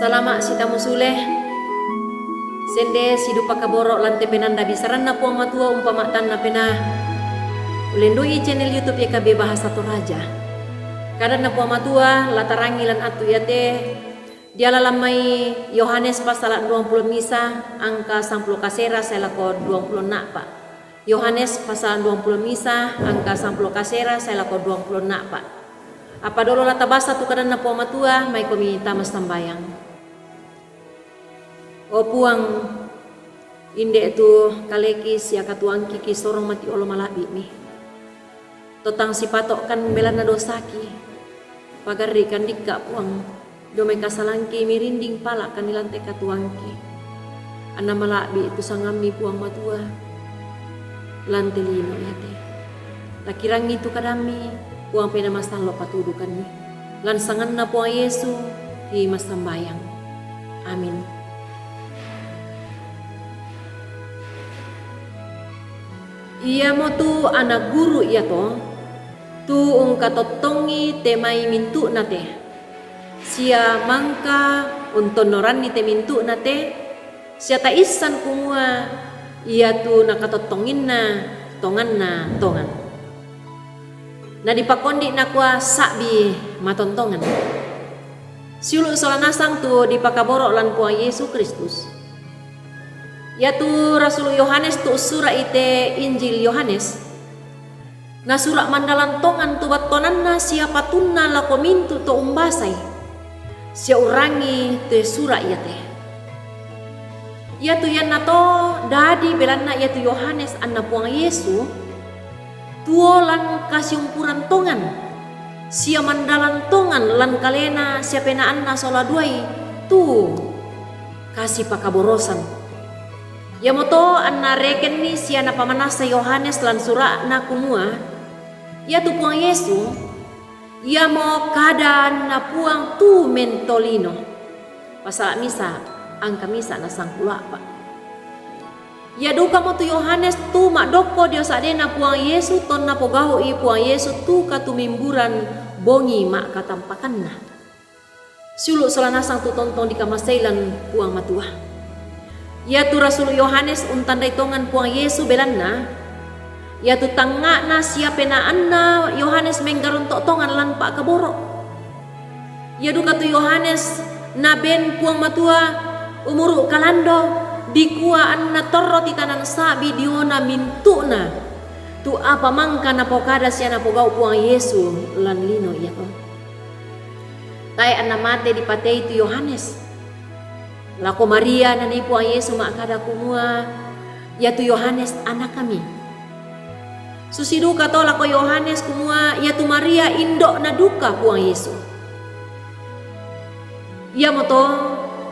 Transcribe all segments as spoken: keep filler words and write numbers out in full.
Salama' sitamu sule. Sende sidupa kaboro' lan te penanda bisaranna Puang Matua umpama tanna penaa. Ulendu'i channel YouTube Y K B Bahasa Toraja. Kadanna Puang Matua la tarangi lan attu iate diala lan mai Yohanes pasala duangpulo misa angka sampulo kasera sae lako duangpulo enna'pa. Yohanes pasala duangpulo misa angka sampulo kasera sae lako duangpulo enna'pa. Apa dolo la tabasa tu kadanna Puang Matua, maikomi tama sambayang. O Puang, inde' tu kaleki sia katuoangki kisorong mati olo mala'bi'mi. To tang sipato'kan belanna dosaki, pagarri'kan dikka' Puang, dio mai kasalangki mirinding pala'kan lan te katuoangki. Anna mala'bi' tu sangammi Puang Matua, lan te lino iate. Takirangi tu kadammi, Puang Penaa Masallo' patudukanni. Lan sanganna Puang Yesu, ki massambayang. Amin. Iamotu ana' guru iato, tu ungkatottongi te mai mintu'na te, sia mangka untonnoranni te mintu'na te, sia taissan kumua iatu nakatottonginna tonganna tongan. Nadipakondi' nakua sa'bi matontongan. Siulu' sola nasang tu dipakaboro' lan Puang Yesu Kristus. Iatu Rasulu Yohanes tu ussura'i te Injil Yohanes, nasura' mandalan tongan tu battuananna sia patunna lako mintu' to umbasai, sia urangi te sura' iate. Iatu iannato dadi belanna iatu Yohanes anna Puang Yesu, tuo lan kasiumpuran tongan, sia mandalan tongan lan kalena sia penaanna sola duai tu kasipakaborosan. Iamoto anna rekenni sia napamanassa Yohanes lan sura'na kumua, iatu Puang Yesu, iamo kadanna Puang tu mentolino. Pasala misa, angka misa na sangpulo a'pa. Ia dukamo tu Yohanes tu ma'dokko dio sa'dena Puang Yesu tonna pogau'i Puang Yesu tu katumimburan bongi ma'katampakanna. Siulu' sola nasang tu tontong dikamasei lan Puang Matua. Iatu Rasulu Yohanes untandai tongan Puang Yesu belanna, iatu tangnga'na sia penaanna Yohanes menggaronto' tongan lan pa'kaboro'. Ia duka tu Yohanes naben Puang Matua umuru' kalando, dikua anna torro titanan sa'bi diona mintu'na tu apa mangka napokada sia napogau' Puang Yesu lan lino iato. Tae' anna mate dipatei tu Yohanes. Lako Maria nanai Puang Yesu ma'kada kumua, iatu Yohanes anakmi. Susi dukato lako Yohanes kumua, iatu Maria indo'na duka Puang Yesu. Iamoto,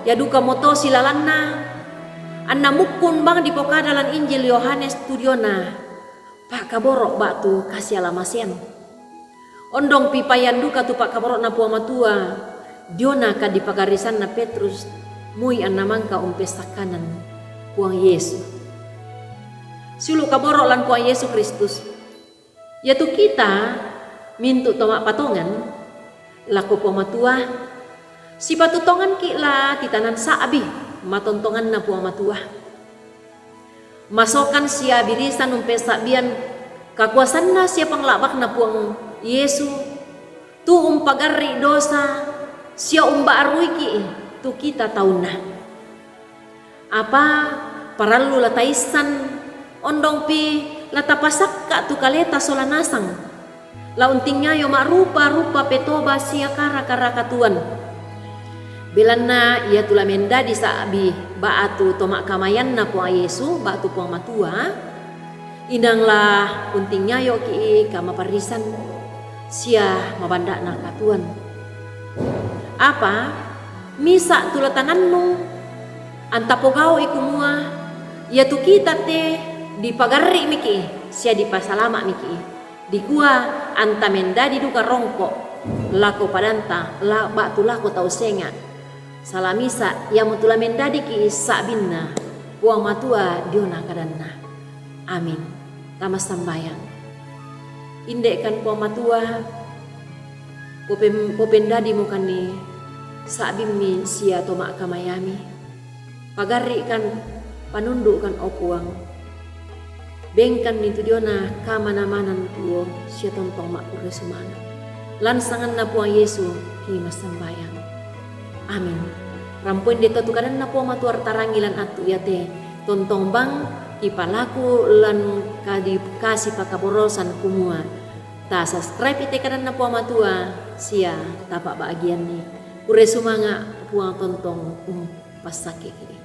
ia dukamoto silalanna, anna mukkun bang dipokada lan Injil Yohanes tu diona pa'kaboro' ba'tu kasialamasean. Ondongpi payan duka tu pa'kaboro'na Puang Matua diona kadipagarrisanna Petrus, mui anna mangka umpessakkanan Puang Yesu. Siulu' kaboro' lan Puang Yesu Kristus. Iatu kita mintu' to ma'patongan lako Puang Matua, sipatu tonganki' la titanan sa'bi matontonganna Puang Matua. Masokan sia birisan umpensa'bian kakuasanna sia pangla'bakna Puang Yesu, tu umpagarri' dosa sia umba'ruiki' tu kita taunna. Apa parallu la taissan, ondongpi la tapasakka' tu kaleta sola nasang. La untingayo ma'rupa-rupa petoba sia kara-kara katuoan. Belanna iatu la mendadi sa'bi ba'tu to ma'kamayanna Puang Yesu ba'tu Puang Matua, inang la untingayoki' kamaparrisan sia mabanda'na katuoan. Apa misa' tu la tanannung, anta pogau'i kumua, iatu kita te dipagarri'miki' sia dipasalama'miki'. Dikua anta mendadi duka rongko' lako padanta la ba'tu lako tau senga'. Sala misa' iamotu la mendadiki' sa'binna Puang Matua diona kadanna. Amin. Tama sambayang. Inde'kan Puang Matua, popen-, popendadimokanni Sa'bimmi sia to ma'kamayami. Pagarri'kan, panundu'kan, o Puang. Bengkanni tu diona kamanamanan tuo sia tontong ma'kurre sumanga'. Lan sanganna Puang Yesu ki massambayang. Amin. Rampoin deto tu kadanna Puang Matua artarangi lan attu iate, tontong bang kipalaku lan kadi-, kasi pakaborosan kumua, ta subscribe ite kadanna Puang Matua sia tapa'bagianni. Kurre sumanga', Puang tontong umpassakkeki.